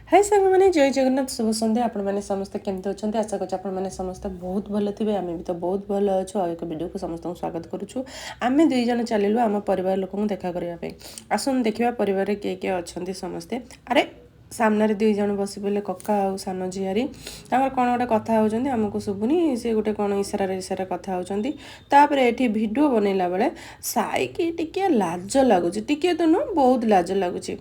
High ସାଙ୍ଗମାନେ, ଜୟ ଜଗନ୍ନାଥ, ଶୁଭ ସନ୍ଧ୍ୟା। ଆପଣମାନେ ସମସ୍ତେ କେମିତି ଅଛନ୍ତି? ଆଶା କରୁଛି ଆପଣମାନେ ସମସ୍ତେ ବହୁତ ଭଲ ଥିବେ। ଆମେ ବି ତ ବହୁତ ଭଲ ଅଛୁ। ଆଉ ଏକ ଭିଡ଼ିଓକୁ ସମସ୍ତଙ୍କୁ ସ୍ୱାଗତ କରୁଛୁ। ଆମେ ଦୁଇ ଜଣ ଚାଲିଲୁ ଆମ ପରିବାର ଲୋକଙ୍କୁ ଦେଖା କରିବା ପାଇଁ। ଆସନ୍ତୁ ଦେଖିବା ପରିବାରରେ କିଏ କିଏ ଅଛନ୍ତି ସମସ୍ତେ। ଆରେ ସାମ୍ନାରେ ଦୁଇ ଜଣ ବସି ପଡ଼ିଲେ, କକା ଆଉ ସାନ ଝିଆରୀ। ତାଙ୍କର କ'ଣ ଗୋଟେ କଥା ହେଉଛନ୍ତି, ଆମକୁ ଶୁଭୁନି। ସେ ଗୋଟେ କ'ଣ ଇଶାରାରେ ଇଶାରା କଥା ହେଉଛନ୍ତି। ତାପରେ ଏଠି ଭିଡ଼ିଓ ବନେଇଲା ବେଳେ ସାଇକି ଟିକେ ଲାଜ ଲାଗୁଛି, ଟିକେ ତ ନୁହଁ, ବହୁତ ଲାଜ ଲାଗୁଛି।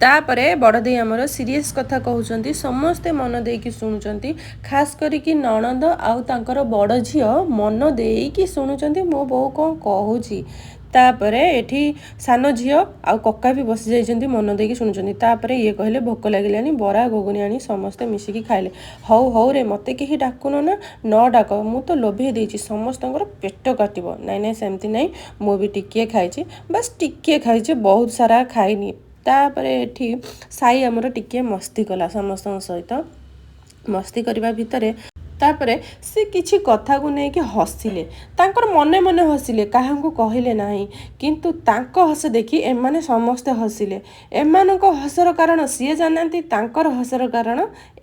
ତାପରେ ବଡ଼ ଦେଇ ଆମର ସିରିୟସ୍ କଥା କହୁଛନ୍ତି, ସମସ୍ତେ ମନ ଦେଇକି ଶୁଣୁଛନ୍ତି। ଖାସ କରିକି ନଣନ୍ଦ ଆଉ ତାଙ୍କର ବଡ଼ ଝିଅ ମନ ଦେଇକି ଶୁଣୁଛନ୍ତି ମୋ ବୋଉ କ'ଣ କହୁଛି। ତାପରେ ଏଠି ସାନ ଝିଅ ଆଉ କକା ବି ବସି ଯାଇଛନ୍ତି, ମନ ଦେଇକି ଶୁଣୁଛନ୍ତି। ତାପରେ ଇଏ କହିଲେ ଭୋକ ଲାଗିଲାଣି, ବରା ଘୁଗୁନି ଆଣି ସମସ୍ତେ ମିଶିକି ଖାଇଲେ। ହଉ ହଉ ରେ, ମୋତେ କେହି ଡାକୁନ ନା? ନ ଡାକ, ମୁଁ ତ ଲୋଭେଇ ଦେଇଛି, ସମସ୍ତଙ୍କର ପେଟ କାଟିବ। ନାଇଁ ନାଇଁ, ସେମିତି ନାଇଁ, ମୁଁ ବି ଟିକିଏ ଖାଇଛି, ବାସ୍ ଟିକିଏ ଖାଇଛି, ବହୁତ ସାରା ଖାଇନି। ତାପରେ ଏଠି ସାଇ ଆମର ଟିକିଏ ମସ୍ତି କଲା ସମସ୍ତଙ୍କ ସହିତ। ମସ୍ତି କରିବା ଭିତରେ ତାପରେ ସେ କିଛି କଥାକୁ ନେଇକି ହସିଲେ। ତାଙ୍କର ମନେ ମନେ ହସିଲେ, କାହାକୁ କହିଲେ ନାହିଁ। କିନ୍ତୁ ତାଙ୍କ ହସ ଦେଖି ଏମାନେ ସମସ୍ତେ ହସିଲେ। ଏମାନଙ୍କ ହସର କାରଣ ସିଏ ଜାଣିନାହାନ୍ତି, ତାଙ୍କର ହସର କାରଣ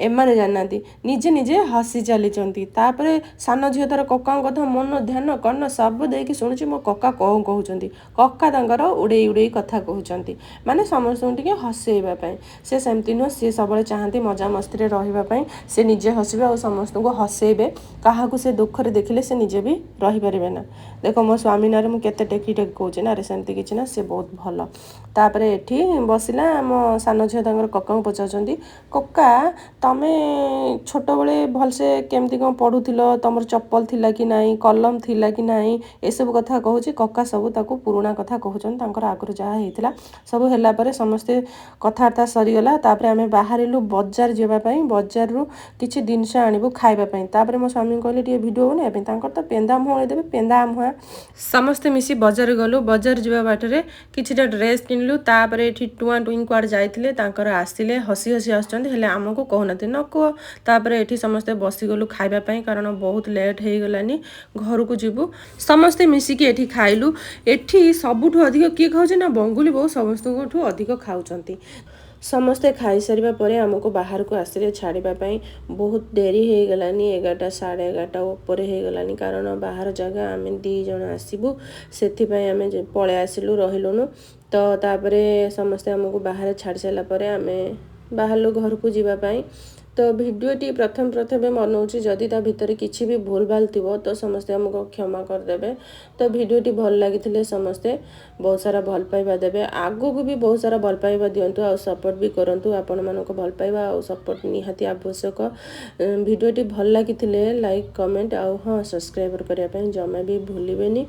ଏମାନେ ଜାଣିନାହାନ୍ତି। ନିଜେ ନିଜେ ହସି ଚାଲିଛନ୍ତି। ତାପରେ ସାନ ଝିଅ ତାର କକାଙ୍କ କଥା ମନ ଧ୍ୟାନ କର୍ଣ୍ଣ ସବୁ ଦେଇକି ଶୁଣୁଛି, ମୋ କକା କ'ଣ କହୁଛନ୍ତି। କକା ତାଙ୍କର ଉଡ଼େଇ ଉଡ଼େଇ କଥା କହୁଛନ୍ତି, ମାନେ ସମସ୍ତଙ୍କୁ ଟିକେ ହସେଇବା ପାଇଁ। ସେ ସେମିତି ନୁହଁ, ସିଏ ସବୁବେଳେ ଚାହାନ୍ତି ମଜାମସ୍ତିରେ ରହିବା ପାଇଁ। ସେ ନିଜେ ହସିବେ ଆଉ ସମସ୍ତଙ୍କୁ ହସେଇବେ। କାହାକୁ ସେ ଦୁଃଖରେ ଦେଖିଲେ ସେ ନିଜେ ବି ରହିପାରିବେ ନା। ଦେଖ, ମୋ ସ୍ୱାମୀ ନାଁରେ ମୁଁ କେତେ ଟେକି ଟେକି କହୁଛି ନା। ଆରେ ସେମିତି କିଛି ନା, ସେ ବହୁତ ଭଲ। ତାପରେ ଏଠି ବସିଲା ଆମ ସାନ ଝିଅ, ତାଙ୍କର କକାଙ୍କୁ ପଚାରୁଛନ୍ତି, କକା ତମେ ଛୋଟବେଳେ ଭଲସେ କେମିତି କ'ଣ ପଢ଼ୁଥିଲ, ତମର ଚପଲ ଥିଲା କି ନାହିଁ, କଲମ ଥିଲା କି ନାହିଁ, ଏସବୁ କଥା କହୁଛି। କକା ସବୁ ତାକୁ ପୁରୁଣା କଥା କହୁଛନ୍ତି, ତାଙ୍କର ଆଗରୁ ଯାହା ହେଇଥିଲା ସବୁ। ହେଲା ପରେ ସମସ୍ତେ କଥାବାର୍ତ୍ତା ସରିଗଲା। ତାପରେ ଆମେ ବାହାରିଲୁ ବଜାର ଯିବା ପାଇଁ। ବଜାରରୁ କିଛି ଜିନିଷ ଆଣିବୁ ଖାଇବା ପାଇଁ। ତାପରେ ମୋ ସ୍ୱାମୀଙ୍କୁ କହିଲି ଟିକେ ଭିଡ଼ିଓ ବନେଇବା ପାଇଁ, ତାଙ୍କର ତ ପେନ୍ଦା ମୁହଁ ଦେବେ, ପେନ୍ଦା ମୁହାଁ। ସମସ୍ତେ ମିଶି ବଜାର ଗଲୁ। ବଜାର ଯିବା ବାଟରେ କିଛିଟା ଡ୍ରେସ୍ କିଣିଲୁ। ତାପରେ ଏଠି ଟୁଆଁ ଟୁଇଁ କୁଆଡ଼େ ଯାଇଥିଲେ ତାଙ୍କର, ଆସିଲେ ହସି ହସି ଆସୁଛନ୍ତି, ହେଲେ ଆମକୁ କହୁନାହାନ୍ତି, ନ କୁହ। ତାପରେ ଏଠି ସମସ୍ତେ ବସିଗଲୁ ଖାଇବା ପାଇଁ, କାରଣ ବହୁତ ଲେଟ୍ ହେଇଗଲାନି, ଘରକୁ ଯିବୁ। ସମସ୍ତେ ମିଶିକି ଏଠି ଖାଇଲୁ। ଏଠି ସବୁଠୁ ଅଧିକ କିଏ ଖାଉଛି ନା ବଙ୍ଗୁଲି ବୋଉ ସମସ୍ତଙ୍କଠୁ ଅଧିକ ଖାଉଛନ୍ତି। ସମସ୍ତେ ଖାଇସାରିବା ପରେ ଆମକୁ ବାହାରକୁ ଆସିଲେ ଛାଡ଼ିବା ପାଇଁ। ବହୁତ ଡେରି ହେଇଗଲାନି, 11ଟା 11:30 ଉପରେ ହେଇଗଲାନି, କାରଣ ବାହାର ଜାଗା, ଆମେ ଦୁଇ ଜଣ ଆସିବୁ, ସେଥିପାଇଁ ଆମେ ପଳେଇ ଆସିଲୁ, ରହିଲୁନୁ। ତ ତାପରେ ସମସ୍ତେ ଆମକୁ ବାହାରେ ଛାଡ଼ି ସାରିଲା ପରେ ଆମେ ବାହାରିଲୁ ଘରକୁ ଯିବା ପାଇଁ। ତ ଭିଡ଼ିଓଟି ପ୍ରଥମେ ପ୍ରଥମେ ବନଉଛି, ଯଦି ତା ଭିତରେ କିଛି ବି ଭୁଲ ଭାଲ ଥିବ ତ ସମସ୍ତେ ଆମକୁ କ୍ଷମା କରିଦେବେ। ତ ଭିଡ଼ିଓଟି ଭଲ ଲାଗିଥିଲେ ସମସ୍ତେ ବହୁତ ସାରା ଭଲ ପାଇବା ଦେବେ। ଆଗକୁ ବି ବହୁତ ସାରା ଭଲ ପାଇବା ଦିଅନ୍ତୁ ଆଉ ସପୋର୍ଟ ବି କରନ୍ତୁ। ଆପଣମାନଙ୍କ ଭଲ ପାଇବା ଆଉ ସପୋର୍ଟ ନିହାତି ଆବଶ୍ୟକ। ଭିଡ଼ିଓଟି ଭଲ ଲାଗିଥିଲେ ଲାଇକ୍, କମେଣ୍ଟ ଆଉ ହଁ, ସବସ୍କ୍ରାଇବ୍ କରିବା ପାଇଁ ଜମା ବି ଭୁଲିବେନି।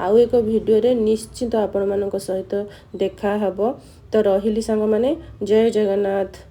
ଆଉ ଏକ ଭିଡ଼ିଓରେ ନିଶ୍ଚିତ ଆପଣମାନଙ୍କ ସହିତ ଦେଖା ହେବ। ତ ରହିଲି ସାଙ୍ଗମାନେ, ଜୟ ଜଗନ୍ନାଥ।